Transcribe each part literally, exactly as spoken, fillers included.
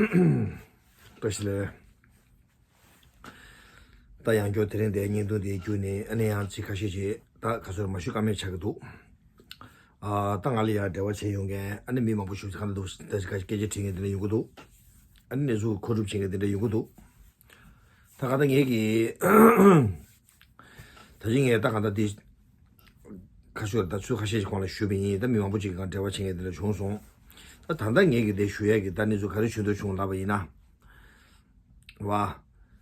བཀྲ་ཤིས་བདེ་ལེགས། ད་ཡང་བསྐྱར་དེ་རིང་འདིར་བརྙན་ཐུང་འདི་བརྒྱུད་ནས་ཨ་ནི་ཡང་ཅིག་ཁ་ཤས་ཅིག་ད་ག་ཚོད་མ་ཞུ་ཀ་མེད་ཆགས་ཀྱི་འདུག་ཨ་ད་ང་ལ་ཡང་འབྲེལ་བ་བྱས་ཡོང་མཁན་ཨ་ནི་མི་མང་པོ་ཞིག་ག་འདུག་ད་ཅིག་སྐད་ཆ་དྲིས་མཁན་དེ་འདྲ་ཡོང་གི་འདུག་ཨ་ནི་གནས་ཚུལ་མཁོ་སྒྲུབ་བྱེད་མཁན་དེ་འདྲ་ཡོང་གི་འདུག་ད་ག་ད་ངེད་ཀྱིས་ད་ཅི་ངས་ད་གང་ལྟར་འདི་ཁ་ཤོར་ད་ཚུལ་ཁ་ཤས་ཤིག་གོང་ལ་ཞུས་པ་ཡིན། ད་མི་མང་པོ་ཅིག་གང་འབྲེལ་བ་བྱེད་མཁན་དེ་འདྲ་བྱུང་སོང་། ད་ད་ལྟ་ངས་ཀྱི་དེ་ཞུ་ཡས་ཀྱི་ད་གནས་ཚུལ་ག་རེ་བྱུང་འདུག་བྱུང་ལབ་པ་ཡིན་ན། བ།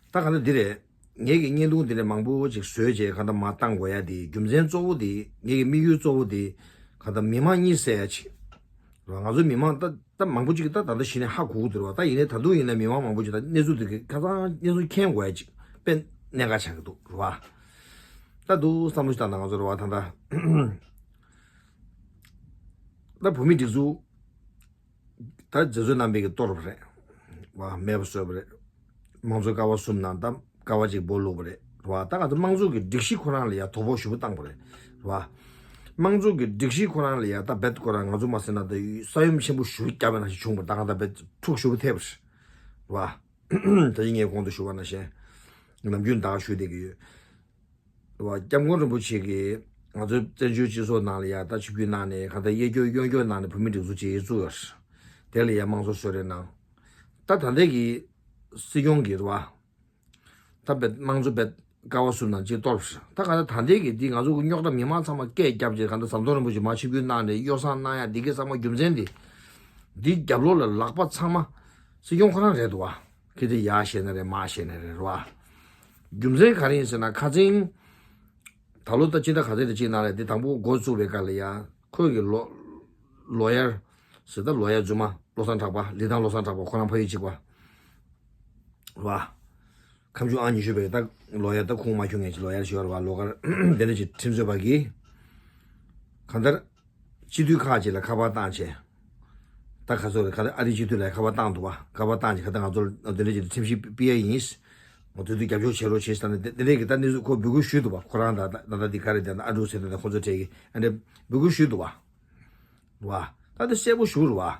ད་གང་ལྟར་འདི་རེད། ངས་ཀྱི་བརྙན་ཐུང་འདི་ནས་མང་པོ་ཅིག་བཟོས་རྗེས་གང་ལྟར་མར་བཏང་དགོས་ཡ་དེ་རྒྱུ་མཚན་གཙོ་བོ་དེ་ངས་ཀྱི་དམིགས་ཡུལ་གཙོ་བོ་དེ་གང་ལྟར་མི་མང་གཉིད་སད་ཡ་ཅིག་ང་ཚོ་མི་མང་ད། ད་མང་པོ་ཅིག་གིས་ད་ད་ལྟ་གཞི་ནས་ཧ་གོ་གི་འདུག་ར་བ། ད་ཡིན་ནའི་ད་དུང་ཡིན་ན་མི་མང་མང་པོ་ཅིག་ད་གནས་ཚུལ་འདི་གི་ཁ་སང་གནས་ཚུལ་མཁྱེན་དགོས་ཡ་ཅིག་དཔེ་གནད་འགག་ཆགས་ཀྱི་འདུག་ར་བ། ད་འདུག་བསམ་བློ་ཞིག་བཏང་ན་ང་ཚོ་ར་བ་ད་ད་ད་བོད་མི་སྒྲིག་འཛུགས་ད་མཛད་གཙོ་རྣམ་པས་ཀྱི་གཏོར་བ་རེད་བ། མེད་པ་བཟོས་པ་རེད། དམངས་གཙོའི་ཀ་བ་གསུམ་ནང་ད་ཀ་བ་གཅིག་སྦོ་ལུག་པ་རེད་ར་བ། ད་ག་ཚོད་དམངས་གཙོ་གི་སྒྲིག་གཞི་ཁོ་རང་ལ་ཡ་དོ་ཕོག་ཞུ་བ་བཏང་པ་རེད་ར་བ། དམངས་གཙོ་གི་སྒྲིག་གཞི་ཁོ་རང་ལ་ཡ་ད་བེད་ཁོ་རང་ང་ཚོ་མ་ཟེར་ན་ད་ས་ཡོམ་ཆེན་པོ་ཞུ་བརྒྱབ་པ་ནང་བཞིན་བྱུང་བ། ད་ག་ད་བེད་འཁྲུག་ཞུ་བ་ཐེབས་ར་བ། ད་ཡིན་ངས་གོང་དུ་ཞུ་བ་ནང་བཞིན་ནམ་རྒྱུན་ད་ག་ཞུ་བསྡད་ཀྱི་ཡོད་ར་བ། སྐྱབས་མགོན་རིན་པོ་ཆེ་གིས་ང་ཚོའི་བཙན་བྱོལ་སྤྱི་ཚོགས་ནང་ལ་ཡ་ད་ཆིབས་བསྒྱུར་གནང་ནས་ག་ད་གཡས་སྐྱོར་གཡོན་སྐྱོར་གནང་ནས་བོད་མི་སྒྲིག་འཛུགས་ཅིག་བཙུགས་ཡོད་ར། དེ་ལ་ཡ་དམངས་གཙོ་གསོལ་རས་གནང་། ད་ད་ལྟའི་གི་སྲིད་སྐྱོང་གིས་ར་བ། ད་བེད་དམངས་གཙོ་བེད་ཀ་བ་གསུམ་ནང་གཅིག་གཏོར། ད་ག་ད་ད་ལྟའི་གི་འདི་ང་ཚོ་གི་རྙོག་དྲ་མི་མང་ཚང་མ་སྐད་བརྒྱབ་རྗེས་ག་ད་ཟམ་གདོང་རིན་པོ་ཆེ་མར་ཆིབས་བསྒྱུར་གནང་ནས་གཡོ་བསྲང་གནང་ཡ་འདི་གི་ཚང་མ་རྒྱུ་མཚན་འདི། འདི་རྒྱབ་ལོགས་ལ་ལག་པ་ཚང་མ་སྲིད་སྐྱོང་ཁོ་རང་རེད་འདུག་བ། ཁི་དེ་ཡར་བཤད་ན་རེད་མར་བཤད་ན་རེད་ར་བ། རྒྱུ་མཚན་ག་རེ་ཡིན་ཟེར་ན་ཁ་སང་ད་ལོ་ད་སྤྱི་ཟླ་ག་ཚོད་དེ་གཅིག་ནང་ལ་འདི་དང་པོ་འགོ་བཙུགས་པའི་སྐབས་ལ་ཡ་ཁོས་གི་ལོ་ལོ་ཡར་ཟེར་ད་ལོ་ཡར་རྫུན་མ་བློ་བཟང་གྲགས་པ་ལི་ཐང་བློ་བཟང་གྲགས་པ་ཁོ་རང་ཕ་ཡུལ་གཅིག་པ། བ། ཁམས་ཆུ་ཨང་ཉི་ཤུ་པའི་ད་ལོ་ཡར་ད་ཁུངས་མ་འཁྱོངས་མཁན་ཅིག་ལོ་ཡར་ཞུ་བར་བ་ལོ་གར་དེ་འདྲ་ཅིག་ཁྲིམས་རྩོད་པ་གིས་གང་ལྟར་སྤྱི་འཐུས་ཁག་ཅིག་ལ་ཁ་པར་བཏང་བྱས། ད་ཁ་སོ་རེ་ཁ་ཨ་རི་སྤྱི་འཐུས་ལ་ཁ་པར་བཏང་འདུག་བ། ཁ་པར་བཏང་བྱས་ཁ་ད་ང་ཚོར་དེ་འདྲ་ཅིག་ཁྲིམས་ཞིབ་སྤེལ་ཡ་ཡིན། ང་ཚོ་དུས་རྒྱབ་སྐྱོར་བྱེད་རོགས་བྱེད་ཟེར་ནས་དེ་དེ་འདྲས་ཀྱི་ད་གནས་ཚུལ་ཁོ་འབོད་སྐུལ་ཞུས་འདུག་བ། ཁོ་རང་ད་ད་ད་འདི་ག་རེ་དེ་ད་ཨ་འབྲུག་ཟེར་དེ་ད་ཁོ་ཚོ་གྲས་ཀྱི་ཨ་འདྲས་འབོད་སྐུལ་ཞུས་འདུག་བ། ར་བ། ད་དེ་གསལ་པོ་ཞུ་ར་བ།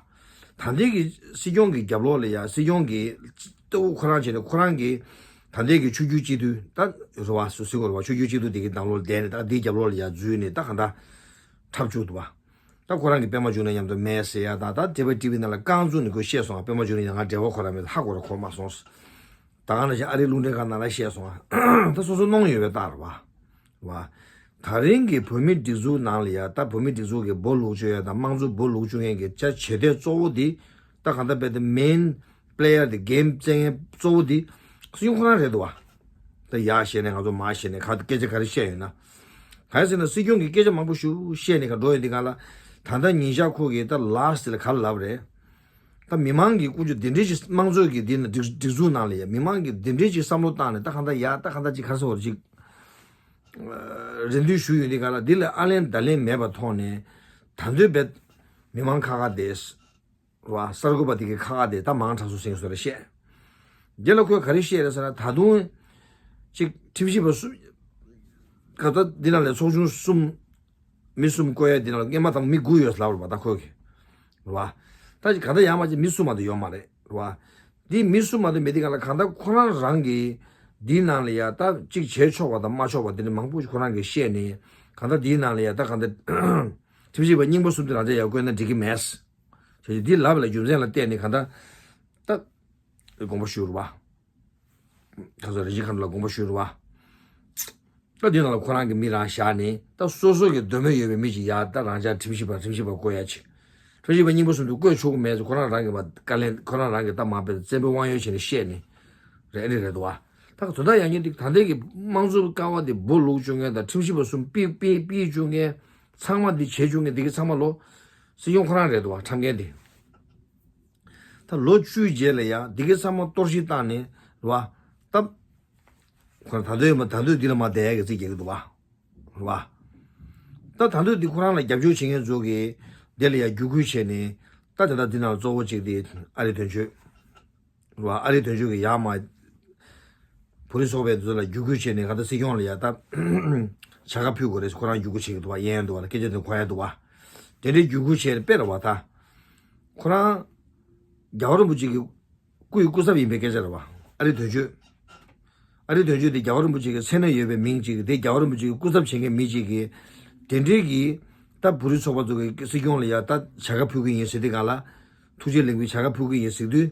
ད་ལྟའི་གི་སྲིད་སྐྱོང་གི་རྒྱབ་ལོགས་ལ་ཡ་སྲིད་སྐྱོང་གི་ལྟ་བུ་ཁོ་རང་བྱས་ནས་ཁོ་རང་གི་ད་ལྟའི་གི་ཆོས་བརྒྱུད་སྤྱི་འཐུས་ད་ར་བ་སུ་སི་གོ་ར་བ་ཆོས་བརྒྱུད་སྤྱི་འཐུས་དེ་གི་ནང་ལོགས་བསྡད་ནས་ད་དེའི་རྒྱབ་ལོགས་ལ་ཡ་འཛུལ་ནས་ད་ག་ད་འཁྲབ་བཅུག་འདུག་བ། ད་ཁོ་རང་གི་པད་མ་འབྱུང་གནས་མཉམ་དུ་མེད་ཟེར་ཡ་ད་ད་དེ་བ་ཊི་བི་ནང་ལ་རྐང་བཙུགས་ནས་ཁོས་བཤད་སོང་བ། པད་མ་འབྱུང་གནས་ཡང་ང་འབྲེལ་བ་ཁོ་རང་མེད་ཧ་གོ་ར་གོ་མ་སོང་། ད་ག་ནང་བཞིན་ཨ་རིའི་རླུང་འཕྲིན་ཁང་ནང་ལ་བཤད་སོང་ང་། ད་སོ་སོ་གནོང་ཡོད་པའི་རྟགས་རེད་བ། བ། ད་རིང་གི་བོད་མི་སྒྲིག་འཛུགས་ནང་ལ་ཡ་ད་བོད་མི་སྒྲིག་འཛུགས་ཀྱི་སྦོ་ལུག་བཅུག་ཡ་དང་དམངས་གཙོ་སྦོ་ལུག་བཅུག་མཁན་གྱི་ཆ་བྱེད་གཏེ་གཙོ་བོ་འདི་ད་གང་ལྟར་བས་ད་མེན་པི་ལེ་ཡར་འདི་གེམ་རྩེད་མཁན་གཙོ་བོ་འདི་སྲིད་སྐྱོང་ཁོ་རང་རེད་འདུག་བ། ད་ཡར་བཤད་ནས་ང་ཚོ་མར་བཤད་ནས་ག་སྐད་ཆ་ག་རེ་བཤད་ཡོད་ན། གང་ཡིན་ཟེར་ན་སྲིད་སྐྱོང་གིས་སྐད་ཆ་མང་པོ་ཞིག་བཤད་ནས་ག་འགྲོ་ཡོད་འདི་ག་ལ། ད་ལྟ་ཉིན་ཞག་ཁོ་གིས་ད་ལཱ་སི་ཊི་ལ་ག་ལབ་རེད། ད་མི་མང་གི་ཀུན་སྤྱོད་འདི་འདྲའི་ཅིག་དམངས་གཙོ་གི་འདི་ན་སྒྲིག་སྒྲིག་འཛུགས་ནང་ལ་ཡ་མི་མང་གི་འདི་འདྲའི་ཅིག་བསམ་བློ་བཏང་ནས་ད་གང་ལྟར་ཡ་ད་གང་ལྟར་ཅིག་ག་རེ་ཟེར་བ་རེད་ཅིག་རེ་འདུན་ཞུས་ཡོད་འདི་ག་ལ། འདི་ལ་ཨ་ལན་ད་ལན་མེད་པ་ཐོག་ནས་ད་འདོད་བེད་མི་མང་ཁ་ཁ་བསྡད་ར་བ། གསར་འགོད་པ་དེ་གི་ཁ་ཁ་བསྡད་ད་མང་དྲགས་སོ་ཟེར་བཟོ་རེ་བཤད། རྒྱ་ལ་ཁོས་ག་རེ་བཤད་རེད་ཟེར་ན་ད་དུང་ཅིག་ཁྲིམས་ཞིབ་པ་སུ་ག་ད་འདི་ནང་ལས་ཚོགས་ཆུང་གསུམ། མི་གསུམ་བསྐོ་ཡ་འདི་ནང་ལ་སྔོན་མ་དང་མི་དགུ་ཡོད་ལབ་རེད་པ་ད་ཁོས་གི། རེད་བ། ད་ག་ད་ཡང་མ་ཅིག་མི་གསུམ་མ་གཏོགས་ཡོད་མ་རེད་རེད་བ། འདི་མི་གསུམ་མ་གཏོགས་མེད་དེ་ག་ལ་གང་ལྟར་ཁོ་རང་རང་གི་འདིའི་ནང་ལ་ཡ་ད་ཅིག་བྱེད་ཆོག་པ་དང་མ་ཆོག་པ་དེ་འདྲ་མང་པོ་ཞིག་ཁོ་རང་གིས་བཤད་ནས་གང་ལྟར་འདིའི་ནང་ལ་ཡ་ད་གང་ལྟར་ཁྲིམས་ཞིབ་པ་རྙིང་པ་གསུམ་དེ་རང་ཅག་ཡར་བསྐོས་ན་འགྲིག་གི་མེད། བྱས་ཏེ་འདི་ལབ་ལ་རྒྱུ་མཚན་ལ་བལྟས་ནས་གང་ལྟར་ད་དགོངས་པ་ཞུ་རེད་བ། ད་ཚོ་རེ་ཞིག་ཁམས་ལ་དགོངས་པ་ཞུས་རེད་བ། ད་འདི་ནང་ལ་ཁོ་རང་གི་མི་རང་བཞག་ནས་ད་སོ་སོ་གི་འདོད་མོས་ཡོད་པའི་མི་ཞིག་ཡ་ད་རང་ཅག་ཁྲིམས་ཞིབ་པ་ཁྲིམས་ཞིབ་པ་བསྐོ་ཡ་ཆེ། ཁྲིམས་ཞིབ་པ་རྙིང་པ་གསུམ་དུ་བསྐོས་ཆོག་གི་མེད་ཚེ་ཁོ་རང་རང་གི་མ་བཀའ་ལན་ཁོ་རང་རང་གི་ད་མ་དཔེ་བཙན་པོའི་དབང་ཡོད་བྱས་ནས་བཤད་ནས་རེད་ཨ་ནི་རེད་འདུག་བ། ད་ག་དོན་དག་ཡང་ཉིན་དེ་ད་ལྟའི་གི་དམངས་གཙོའི་ཀ་བ་དེ་སྦོ་ལུག་བཅུག་མཁན་དང་ཁྲིམས་ཞིབ་པ་གསུམ་ཕུད་ཕུད་ཕུད་བཅུག་མཁན་ཚང་མ་འདི་བྱེད་བཅུག་མཁན་འདི་གི་ཚང་མ་ལོ་སྲིད་སྐྱོང་ཁོ་རང་རེད་འདུག་བ་ཁྲམ་མཁན་དེ། ད་ལོ་བཅུའི་རྗེས་ལ་ཡང་འདི་གའི་ཚང་མ་གཏོར་བཤིག་བཏང་ནས་རེད་བ། ད་ཁོ་རང་ད་འདོད་ཡོད་མ་ད་འདོད་འདི་ལ་མ་བསྡད་ཡ་གི་རྩིས་རྒྱག་གི་འདུག་བ། རེད་བ། ད་ད་འདོད་འདི་ཁོ་རང་ལ་རྒྱབ་སྐྱོར་བྱེད་མཁན་ཚོ་གིས་འདི་ལ་ཡང་བརྒྱུད་སྐུལ་བྱས་ནས་ད་དེ་ད་འདི་ནང་གཙོ་བོ་གཅིག་དེ་ཨ་རི་དོན་གཅོད། རེད་བ། ཨ་རི་དོན་གཅོད་ཀྱི་ཡར་མར་བོད་རིགས་ཚོགས་པའི་འདི་ཚོ་ལ་བརྒྱུད་སྐུལ་བྱས་ནས་ག་ད་སྲིད་སྐྱོང་ལ་ཡ་ད་བྱ་དགའ་ཕུལ་དགོས་རེད། ཁོ་རང་བརྒྱུད་སྐུལ་བྱེད་ཀྱི་འདུག་བ། གཡས་གཡོན་འདུག་བ་ལ་སྐད་ཆ་དེ་གོ་ཡ་འདུག་བ། དེ་འདྲའི་བརྒྱུད་སྐུལ་བྱས་ནས་དཔེ་རེད་བ། ད་ཁོ་རང་རྒྱལ་བ་རིན་པོ་ཆེ་གི་ སྐུ་ཡི་སྐུ་ཚབ་ཡིན་པའི་སྐད་ཆ་རེད་བ། ཨ་རི་དོན་གཅོད། ཨ་རི་དོན་གཅོད་དེ་རྒྱལ་བ་རིན་པོ་ཆེ་གི་མཚན་གནས་ཡོད་པའི་མིང་ཅིག་གིས། དེ་རྒྱལ་བ་རིན་པོ་ཆེ་གི་སྐུ་ཚབ་བྱེད་མཁན་མི་ཅིག་གིས། དེ་འདྲའི་གི་ད་བོད་རིགས་ཚོགས་པ་ཚོ་གི་སྲིད་སྐྱོང་ལ་ཡ་ད་བྱ་དགའ་ཕུལ་གི་ཡིན་ཟེར་དུས་སྒང་ལ། ཐུགས་རྗེ་ལེགས་འབུལ་བྱ་དགའ་ཕུལ་གི་ཡིན་ཟེར་དུས།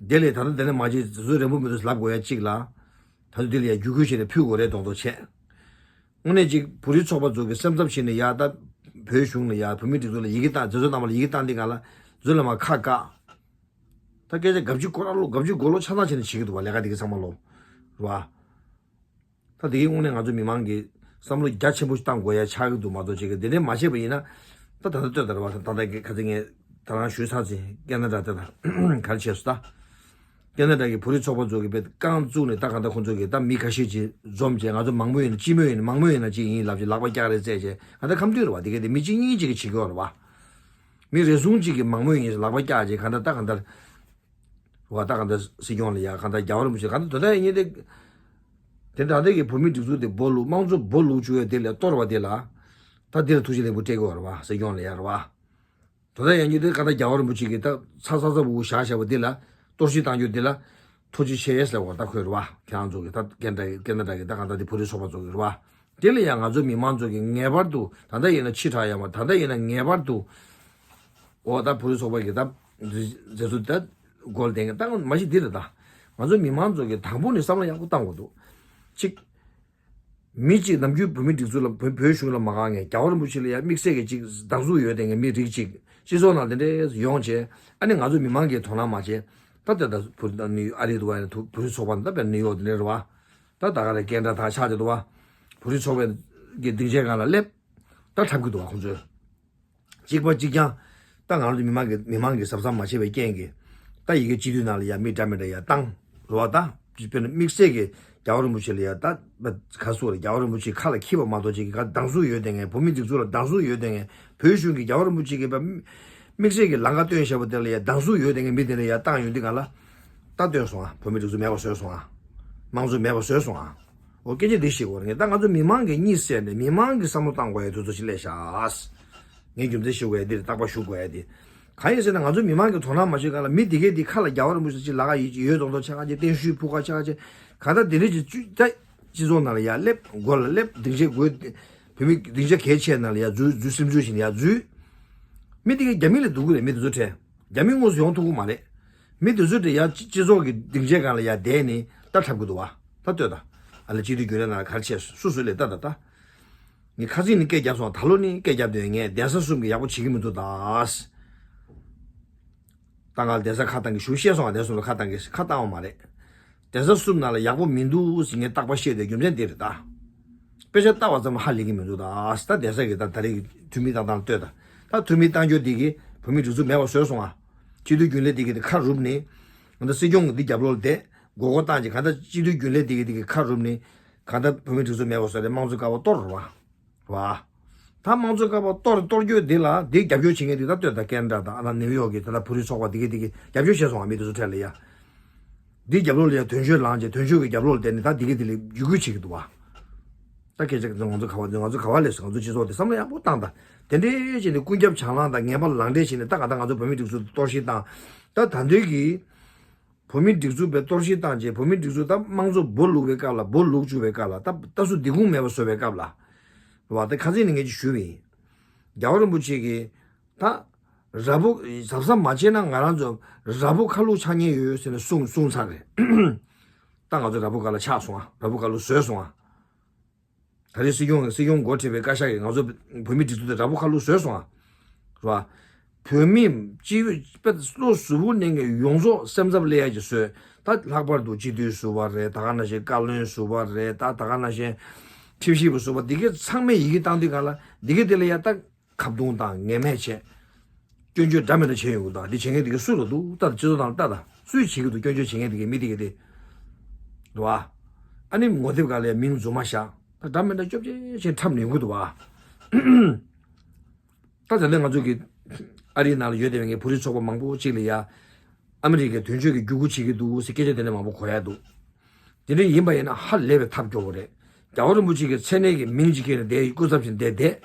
དེ་ལས་ད་ལྟ་དེ་ནས་མ་བྱེད་དེ་ཚོ་རན་པོ་མི་འདུག་ལབ་དགོས་ཡ་གཅིག་ལ། ད་ཚོ་དེ་ལ་ཡ་བརྒྱུད་སྐུལ་བྱས་ནས་ཕུལ་དགོས་རེད་མདོག་མདོག་བྱས། དངོས་གནས་ཅིག་བོད་རིགས་ཚོགས་པ་ཚོ་གི་སེམས་འཚབ་བྱས་ནས་ཡ་ད་བོད་གཞུང་ལ་ཡ་བོད་མི་སྒྲིག་འཛུགས་ལ་ཡི་གེ་བཏང་། མཛད་གཙོ་རྣམ་པ་ལ་ཡི་གེ་བཏང་དུས་སྒང་ལ་མཛད་གཙོ་ལ་མར་ཁ་བཀག་ད་སྐད་ཆ་དགའ་བྱུས་ཁོ་རང་ལོ་དགའ་བྱུས་མགོ་ལོག་ཆ་ཚང་བྱས་ནས་བྱེད་ཀྱི་འདུག་བ། ལས་ཀ་དེ་གི་ཚང་མ་ལོ། རེད་བ། ད་དེ་གི་དངོས་གནས་ང་ཚོ་མི་མང་གིས་བསམ་བློ་རྒྱ་ཆེན་པོ་ཞིག་བཏང་དགོས་ཡ་ཆགས་ཀྱི་འདུག་མ་གཏོགས་ཅིག་གི་དེ་འདྲས་མ་བྱས་པ་ཡིན་ན། ད་ད་ལྟ་ལྟོས་དང་རེད་བ། ད་ལྟ་གི་ཁ་ཚིག་ངས་ད་རང་ཞུས་ཚར་ཚེ་སྐད་ན་འདྲ་དེ་ད་ག་རེ་བྱས་སོང་ད། སྐད་ན་འདྲ་གི་བོད་རིགས་ཚོགས་པ་ཚོ་གི་དཔེ་རྐང་བཙུགས་ནས་ད་གང་ལྟར་ཁོང་ཚོ་གི་ད་མི་ཁ་ཤས་ཅིག་འཛོམས་བྱས། ང་ཚོ་མང་པོ་ཡིན་ན་སྤྱི་མོས་ཡིན་ན་མང་མོས་ཡིན་ན་ཅིག་ཡིན་ལབ་ཅིག་ལག་པ་བཀྱག་རེ་རྩེད་བྱས། གང་ལྟར་ཁམས་སྡུད་རེད་བ། དེ་ག་དེ་མི་གཅིག་གཉིས་གཅིག་གིས་བྱེད་ཀྱི་ཡོད་རེད་བ། མི་རེ་ཟུང་གཅིག་གིས་མང་མོས་ཡིན་ལག་པ་བཀྱག་བྱས། གང་ལྟར་ད་གང་ལྟར་བ། ད་གང་ལྟར་སྲིད་སྐྱོང་ལ་ཡ་གང་ལྟར་རྒྱལ་བ་རིན་པོ་ཆེ་གང་ལྟར་དོ་ད་ཡིན་ཏེ། དེ་ད་ལྟ་གི་བོད་མི་སྒྲིག་འཛུགས་དེ་སྦོ་ལུག་དམངས་གཙོ་སྦོ་ལུག་བཅུག་ཡ་དེ་ལས་གཏོར་བ་དེ་ལ། ད་དེ་ལ་ཐུགས་རྗེ་ལེགས་འབུལ་སྤྲད་དགོས་རེད་བ། སྲིད་སྐྱོང་ལ་ཡ་རེད་བ། དོ་ད་ཡང་ཉིད་དེ་ག་ད་རྒྱལ་བ་རིན་པོ་ཆེ་གིས་ད་ཚ་ཚ་ཚ་བུ་བུ་བཞག་བཞག་པ་འདི་ལ་གཏོར་བཤིག་བཏང་རྒྱུ་འདི་ལ་ཐུགས་རྗེ་ཆེ་ཟེར་བ་ད་ཁོས་རེད་བ། ཁྱེད་རང་ཚོ་གི་ད་སྐད་འདྲ་གི་སྐད་ན་འདྲ་གི་ད་གང་ལྟར་དེ་བོད་རིགས་ཚོགས་པ་ཚོ་གི་རེད་བ། དེ་ལ་ཡང་ང་ཚོ་མི་མང་ཚོ་གི་ངེས་པར་དུ་ད་ལྟ་ཡིན་ན་ཕྱི་དྲགས་ཡོད་མ། ད་ལྟ་ཡིན་ན་ངེས་པར་དུ་འོ་ད་བོད་རིགས་ཚོགས་པ་གི་ད་མཛད་གཙོ་ད་སྒོ་ལ་བསྡད་མཁན་ད་མ་གཞི་འདི་རེད། ད་ང་ཚོ་མི་མང་ཚོ་གི་དང་པོ་ནས་བསམ་བློ་ཡག་པོ་བཏང་དགོས་འདུག་གཅིག་མི་གཅིག་ནམ་རྒྱུན་བོད་མི་སྒྲིག་འཛུགས་ལ་བོད་བོད་གཞུང་ལ་མ་དགའ་མཁན། རྒྱལ་བ་རིན་པོ་ཆེ་ལ་ཡ་དམིགས་བསལ་གྱི་ཅིག་སྡང་ཟུག་ཡོད་བསྡད་མཁན་མི་རིགས་ཅིག་སྤྱི་ཚོགས་ནང་དེ་འདྲས་ཡོང་བྱས། ཨ་ནི་ང་ཚོ་མི་མང་གིས་དོ་སྣང་མ་བྱས། ད་ལྟ་ད་བོད་ནི་ཨ་རི་འདུག་བ། ཡང་ཐུག་བོད་ཚོགས་པ་ད་དཔེར་ནིའུ་ཡོག་དེ་འདྲས་རེད་བ། ད་ད་ག་རེ་སྐད་འདྲ་ད་ཆགས་ཀྱི་འདུག་བ། བོད་རིགས་ཚོགས་པའི་གི་སྡིངས་ཆའི་སྒང་ལ་སླེབས། ད་འཁྲབ་ཀྱི་འདུག་བ་ཁོང་ཚོས། གཅིག་པ་གཅིག་རྐྱང་། ད་ང་རང་ཚོ་མི་མང་གི་མི་མང་གི་གཟབ་གཟབ་མ་བྱས་པའི་རྐྱེན་གྱིས། ད་ཡི་གེ་སྤྱི་འཐུས་ནང་ལ་ཡ་མི་འདྲ་མི་འདྲ་ཡ་བཏང་རེད་བ། ད་དཔེར་ན་དམིགས་བསལ་གྱི་རྒྱལ་བ་རིན་པོ་ཆེ་ལ་ཡ་ད་ག་སུ་རེད། རྒྱལ་བ་རིན་པོ་ཆེ་ཁ་ལ་འཁྱེར་བ་མ་གཏོགས་ཅིག་གི་ག་སྡང་ཟུག་ཡོད་བསྡད་མཁན། བོད་མི་སྒྲིག་འཛུགས་ལ་སྡང་ཟུག་ཡོད་བསྡད་མཁན། བོད་གཞུང་གི་རྒྱལ་བ་རིན་པོ་ཆེ་གིས་དམིགས་བསལ་གྱི་ལམ་ཁ་སྟོན་བཞག་པ་དེ་ལ་ཡ་སྡང་ཟུག་ཡོད་བསྡད་མཁན་མི་དེ་འདྲ་ཡ་བཏང་ཡོང་དུས་སྒང་ལ། ད་སྟོན་སོང་ཨ། བོད་མི་སྒྲིག་འཛུགས་མེད་པ་བཟོས་སོང་ཨ། དམངས་གཙོ་མེད་པ་བཟོས་སོང་ཨ། འོ་སྐད་ཆ་འདི་ཞིག་གོ་རེད། ད་ང་ཚོ་མི་མང་གི་གཉིད་སད་ནས་མི་མང་གི་བསམ་བློ་བཏང་དགོས་ཡ་དུས་ཚོད་ཞིག་སླེབས་ཤག་ངས་རྒྱུ་མཚན་ཞུ་དགོས་ཡ་འདི་རེད། རྟག་པར་ཞུ་དགོས་ཡ་འདི། གང་ཡིན་ཟེར་ན་ང་ཚོ་མི་མང་གི་དོ་སྣང་མ་བྱེད་ག་ལ་མི་འདི་གས་འདི་ཁ་ལ་རྒྱལ་བ་རིན་པོ་ཆེ་ཅིག་ལ་ཁ་ཡོད་མདོག་མདོག་ཆགས་ཀ་ཅིག་བརྟན་བཞུགས་ཕུལ་ཁ་ཆགས་ཀ་ཅིག་གང་ལྟར་འདི་འདྲས་ཅིག་བཅུ་ད་སྤྱི་ཚོགས་ནང་ལ་ཡ་སླེབས། སྒོ་ལ་སླེབས། སྡིངས་ཆའི་སྒོ་བོད་མི་སྡིངས་ཆ་གལ་ཆེ་ནང་ལ་ཡ་འཛུལ། འཛུལ་སིམ་འཛུལ་བྱས་ནས་ཡ་འཛུལ། མི་འདི་གས་རྒྱ་མི་ལས་སྡུག་གི་རེད། མི་འདི་ཚོ་ཁྲལ། རྒྱ་མི་དངོས་སུ་ཡོང་ཐུབ་ཀྱི་མ་རེད། མི་དེ་ཚོ་དེ་ཡ་སྤྱི་སྤྱི་ཚོགས་ཀྱི་སྡིངས་ཆའི་སྒང་ལ་ཡ་བསྡད་ནས་ད་འཁྲབ་ཀྱི་འདུག་བ། ད་ལྟོས་དང་། ཨ་ལ་སྤྱི་འཐུས་རྒྱུན་ལས་ནང་ལ་ག་རེ་བྱས་སོང་། སུ་སུ་ལས་ད་ད་ད། ངས་ཁ་སང་ནས་སྐད་བརྒྱབ་སོང་། ད་ལོ་ནས་སྐད་བརྒྱབ་དུས་ངས་གདན་ས་གསུམ་གྱི་ཡག་པོ་བྱེད་ཀྱི་མི་འདུག་ད། ད་ང་གདན་ས་ཁ་བཏང་གི་ཞུ་བཤད་སོང་། གདན་ས་གསུམ་ལ་ཁ་བཏང་གི་ཁ་བཏང་བ་མ་རེད། གདན་ས་གསུམ་ནང་ལ་ཡག་པོ་མི་འདུག་ཟེར་ངས་རྟག་པར་བཤད་དེ་རྒྱུ་མཚན་འདི་རེད་ད། དཔེ་ཆ་ལྟ་བ་ཙམ་ལ་ཧ་ལས་ཀྱི་མི་འདུག་ད། ད་གདན་ས་གི་ད་ད་རེས་ཀྱི་འཐུས་མི་བཏང་སྟངས་ལྟོས་དང་། ད་འཐུས་མི་བཏང་རྒྱུ་འདི་གིས་བོད་མི་སྒྲིག་འཛུགས་མེད་པ་བཟོས་སོང་ང་། སྤྱི་འཐུས་རྒྱུན་ལས་འདི་གིས་འདི་ཁ་རུབ་ནས། ང་ད་སྲིད་སྐྱོང་གི་འདི་རྒྱབ་ལོགས་ལ་བསྡད། མགོ་སྐོར་བཏང་བྱས། གང་ལྟར་སྤྱི་འཐུས་རྒྱུན་ལས་འདི་གིས་འདི་གིས་ཁ་རུབ་ནས། གང་ལྟར་བོད་མི་སྒྲིག་འཛུགས་མེད་པ་བཟོས་ཏེ་དམངས་གཙོའི་ཀ་བ་གཏོར་རེད་བ། རེད་བ། ད་དམངས་གཙོའི་ཀ་བ་གཏོར་གཏོར་རྒྱུ་འདི་ལ་འདི་རྒྱབ་སྐྱོར་བྱེད་མཁན་འདི་ད་ལྟོས་དང་། ཀེ་ན་ཌ་དང་ཨ་ན་ནིའུ་ཡོག་གི་ད་ལྟ་བོད་རིགས་ཚོགས་པ་འདི་གིས་འདི་གིས་རྒྱབ་སྐྱོར་བྱས་སོང་ང་། མི་འདི་ཚོ་ཁྲལ་ལ་ཡ། འདི་རྒྱབ་ལོགས་ལ་ཡ་དོན་གཅོད་ལངས་བྱས། དོན་གཅོད་ཀྱི་རྒྱབ་ལོགས་ལ་བསྡད་ནས་ད་འདི་གིས་འདི་ལ་བརྒྱུད་སྐུལ་བྱེད་ཀྱི་འདུག་བ། ད་སྐད་ཆ་ང་ཚོ་ག་བ་ང་ཚོ་ག་བ་སླེབས་སོང་། ང་ཚོ་སྤྱི་ཚོགས་འདི་བསམ་བློ་ཡག་པོ་བཏང་དང་། དེ་འདྲའི་བྱས་ནས་ཀུན་ཁྱབ་བྱང་ལངས་དང་ངན་པ་ལངས་འདྲེན་བྱས་ནས། ད་ག་ད་ང་ཚོ་བོད་མི་སྒྲིག་འཛུགས་གཏོར་བཤིག་བཏང་། ད་ད་འདོད་ཀྱི་བོད་མི་སྒྲིག་འཛུགས་པའི་གཏོར་བཤིག་བཏང་རྗེས། བོད་མི་སྒྲིག་འཛུགས་ད་དམངས་གཙོ་སྦོ་ལུག་པའི་སྐབས་ལ། སྦོ་ལུག་བཅུག་པའི་སྐབས་ལ། ད་ད་སུ་འདི་ཁུངས་མེད་པ་བཟོ་བའི་སྐབས་ལ། རེད་བ། ད་ཁ་སང་ནས་ངས་ཅིག་ཞུས་པ་ཡིན། རྒྱལ་བ་རིན་པོ་ཆེ་གིས་ད་ར་སྦུག་གཟབ་གཟབ་མ་བྱས་ན་ང་རང་ཚོ་ར་སྦུག་ཁ་ལུག་ཆགས་ཉེན་ཡོད་ཟེར་ནས་གསུངས་གསུངས་ཚར་རེད། ད་ང་ཚོ་ར་སྦུག་ཁ་ལ་ཆགས་སོང་ང་། ར་སྦུག་ཁ་ལུག་བཟོས་སོང་ང་། ད་རེས་སྲིད་སྐྱོང་སྲིད་སྐྱོང་འགོ་ཁྲིད་པའི་བཀའ་ཤག་གིས་ང་ཚོ་བོད་མི་སྒྲིག་འཛུགས་དེ་ར་སྦུག་ཁ་ལུག་བཟོས་སོང་ང་། རེད་བ། བོད་མི་སྤྱི་པའི་བློ་གཟུ་བོ་གནས་མཁན་ཡོངས་རྫོགས་སེམས་འཚབ་སླེབས་ཡ་ཅིག་བཟོས། ད་ལྷག་པར་དུ་སྤྱི་འཐུས་ཟུར་པ་རེད། ད་ག་ནང་བཞིན་བཀའ་བློན་ཟུར་པ་རེད། ད་ད་ག་ནང་བཞིན་ཁྲིམས་ཞིབ་པ་ཟུར་པ། འདི་གའི་ཚང་མས་ཡི་གེ་བཏང་དུས་སྒང་ལ་འདི་གའི་དེ་ལ་ཡ་ད་ཁ་བརྡུང་དང་ངན་སྨྲས་བྱས། སྐྱོན་བརྗོད་འདྲ་མི་འདྲ་བྱས་ཡོང་གི་འདུག། འདི་བྱེད་མཁན་འདི་ག་སུ་ལ་འདུག། ད་སྤྱི་ཚོགས་ནང་ལ་ལྟ་དང་། སུས་བྱེད་ཀྱི་འདུག། སྐྱོན་བརྗོད་བྱེད་མཁན་འདི་གའི་མི་འདི་གའི་དེ། འདུག་བ། ཨ་ནི་ངོ་དེབ་སྒང་ལ་ཡ་མིང་རྫུན་མ་བཞག། ད་འདྲ་མི་འདྲ་སྐྱོ་བྱེད་བྱེད་འཁྲབ་ནས་ཡོང་གི་འདུག་བ། ད་དེ་ནས་ང་ཚོ་གི་ཨ་རིའི་ནང་ལ་ཡོད་བསྡད་པའི་ངའི་བོད་རིགས་ཚོགས་པ་མང་པོ་ཅིག་ལ་ཡ། ཨ་མི་རི་ཀའི་དོན་གཅོད་ཀྱིས་བརྒྱུད་སྐུལ་བྱེད་ཀྱི་འདུག་ཟེར་སྐད་ཆ་དེ་འདྲ་མང་པོ་གོ་ཡ་འདུག། དེ་འདྲ་ཡིན་པ་ཡིན་ན་ཧ་ལས་པའི་ཐབས་སྐྱོ་བོ་རེད། རྒྱལ་བ་རིན་པོ་ཆེ་གི་མཚན་གནས་ཀྱི་མིང་ཅིག་ཁྱེར་ནས་བསྡད། སྐུ་ཚབ་བྱས་བསྡད་བསྡད།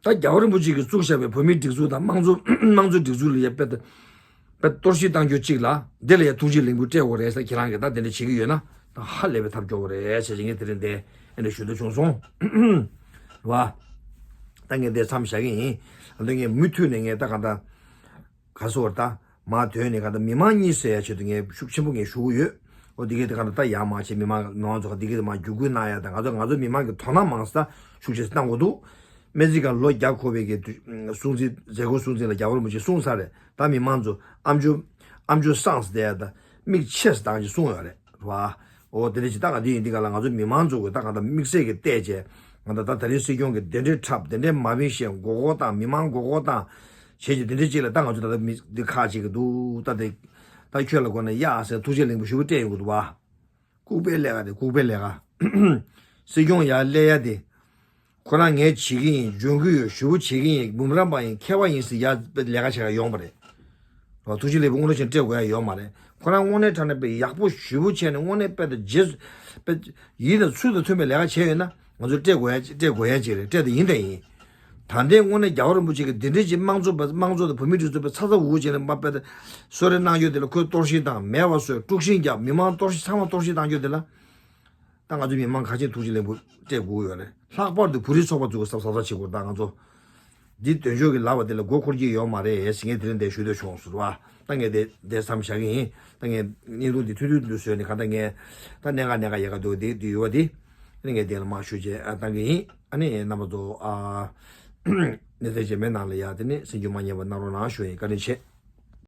ད་རྒྱལ་བ་རིན་པོ་ཆེ་གིས་བཙུགས་བཞག་པའི་བོད་མིའི་སྒྲིག་འཛུགས་དང་། དམངས་གཙོ་དམངས་གཙོའི་སྒྲིག་འཛུགས་ལ་ཡ་དཔེ་ད། པ་གཏོར་བཤིག་བཏང་རྒྱུ་གཅིག་ལ་འདི་ལ་ཡ་ཐུགས་རྗེ་ལེགས་འབུལ་སྤྲད་དགོས་རེད་ཟེར། ཁྱེད་རང་གིས་ད་དེ་འདྲ་བྱེད་ཀྱི་ཡོད་ན་ད་ཧ་ལས་པའི་ཐབས་སྐྱོ་བོ་རེད་ཟེར་བྱེད་ངས་དེ་རིང་འདི་ཨ་ནི་ཞུ་འདོད་བྱུང་སོང་། རེད་བ། ད་ངས་འདི་མཚམས་བཞག་གི་ཡིན། ཨ་འདི་ངས་མུ་མཐུད་ནས་ངས་ད་ག་ད། ག་སོ་བར་ད་མ་དོན་ནས་ག་ད་མི་མང་གཉིས་ཟེར་ཡ་ཆེད་དུ་ངས་ཤུགས་ཆེན་པོ་ངས་ཞུ་གི་ཡོད། འོ་འདི་གས་དེ་ག་ད་ད་ཡག་མ་བྱེད། མི་མང་མི་མང་ཚོ་ག་འདི་གས་དེ་མ་བརྒྱུད་སྐུལ་གནང་ཡ་ད་ང་ཚོ་ང་ཚོ་མི་མང་གི་དོ་སྣང་མང་ས་ཤུགས་ཆེ་ས་བཏང་དགོས་འདུག་སྨན་རྩིས་ཁང་ལོ་བརྒྱ་འཁོར་བའི་གི་དུས་སྲུང་བརྩི་མཛད་སྒོ་སྲུང་བརྩི་ལ་རྒྱལ་བ་རིན་པོ་ཆེ་གསུངས་ཚར་རེད། ད་མི་མང་ཚོ་ཨམ་ཅོག་ཨམ་ཅོག་སངས་བསྡད་ཡ་ད་མིག་ཕྱེས་སུ་བཏང་ཅིག་གསུངས་ཡོད་རེད། རེད་བ། འོ་དེ་འདྲ་ཅིག་ད་ག་འདི་ཡིན་འདི་ག་ལ་ང་ཚོ་མི་མང་ཚོ་གི་ད་ག་ད་དམིགས་བསལ་གྱི་བལྟས་བྱས་ང་ད་ད་ད་རིང་སྲིད་སྐྱོང་གི་གདན་འདྲེན་འཁྲབ་གདན་འདྲེན་མ་བིན་ཞེས་མགོ་སྐོར་བཏང་མི་མང་མགོ་སྐོར་བཏང་བྱས་ཀྱི་དེ་འདྲ་ཅིག་ལ་ད་ང་ཚོ་ད་ད་མི་འདི་ཁག་ཅིག་གི་འདུག་ད་དེ་ད་ཁྱོད་ལ་དགོས་ན་ཡག་ཟེར་ཐུགས་རྗེ་ལེགས་འབུལ་ཞུ་བ་སྤྲད་ཡོང་གི་འདུག་བ། ལྐུགས་པའི་ལས་ཀ་དེ་ལྐུགས་པའི་ལས་ཀ་སྲིད་སྐྱོང་ཡར་སླེབས་ཡ་དེ། ཁོ་རང་ངས་བྱེད་ཀྱི་ཡིན། འཇོན་གྱི་ཡོད། ཞུ་བོ་བྱེད་ཀྱི་ཡིན། འབུམ་རམས་པ་ཡིན། མཁས་པ་ཡིན་ཟེར་ཡ་ལས་ཀ་བྱེད་ཡ་ཡོང་བ་རེད། རོ་ཐུགས་རྗེ་ལེགས་འབུལ་དངོས་གནས་བྱས་ན་སྤྲད་དགོས་ཡ་ཡོད་མ་རེད། ཁོ་རང་དངོས་གནས་དྲང་གནས་དཔེ་ཡག་པོ་ཞུ་བོ་བྱས་ནས་དངོས་གནས་དཔེ་དང་རྗེས་སུ་དཔེ་ཡིད་དང་ཚུལ་དང་མཐུན་པའི་ལས་ཀ་བྱས་ཡོད་ན་ང་ཚོ་སྤྲད་དགོས་ཡ་སྤྲད་དགོས་ཡ་ཅིག་རེད། སྤྲད་དེ་ཡིན་དང་ཡིན། ད་ལྟའི་དངོས་གནས་རྒྱལ་བ་རིན་པོ་ཆེ་གི་འདི་འདྲའི་ཅིག་དམངས་གཙོ་བ་དམངས་གཙོ་དང་བོད་མི་སྒྲིག་འཛུགས་པའི་ཚ་ཚ་འུར་འུར་བྱས་ནས་མ་དཔེ་གསོལ་རས་གནང་རྒྱུ་དེ་ལ་ཁོས་གཏོར་བཤིག་དང་མེད་པ་བཟོས་དཀྲུག་ཤིང་རྒྱག་མི་མང་གཏོར་བཤིག་ཚང་མ་གཏོར་བཤིག་བཏང་རྒྱུ་དེ་ལ། ད་ང་ཚོ་མི་མང་ཁ་ཆེ་ཐུགས་རྗེ་ལེགས་འབུལ་སྤྲད་དགོས་ཡོད་རེད། ལྷག་པར་དུ་བོད་རིགས་ཚོགས་པ་ཚོ་གི་གཟབ་གཟབ་བྱེད་དགོས། ད་ང་ཚོ་འདི་དོན་གཅོད་ཀྱི་ལབ་པ་དེ་ལ་མགོ་འཁོར་གྱི་ཡོད་མ་རེད་ཟེར་ངས་དེ་རིང་འདིར་ཞུ་འདོད་བྱུང་ཟེར་བ། ད་ངས་དེ་དེ་མཚམས་བཞག་གི་ཡིན། ད་ངས་བརྙན་ཐུང་འདི་ཐུང་ཐུང་དུ་བཟོས་ནས་གང་ལྟར་ངས་ད་གནད་འགག་གནད་འགག་ཡག་ག་འདུག་དེ་དེ་ཡོད་པ་དེ་ངས་དེ་ལ་མར་ཞུ་བྱས་ཨ་བཏང་གི་ཡིན། ཨ་ནི་རྣམ་པ་ཚོ་ཨ་གནས་ཚུལ་རྗེས་མའི་ནང་ལ་ཡ་དེ་ནི་སེམས་འགྱུར་མ་ཉེས་པ་གནང་རོགས་གནང་ཞུ་ཡིན། བཀའ་དྲིན་ཆེ།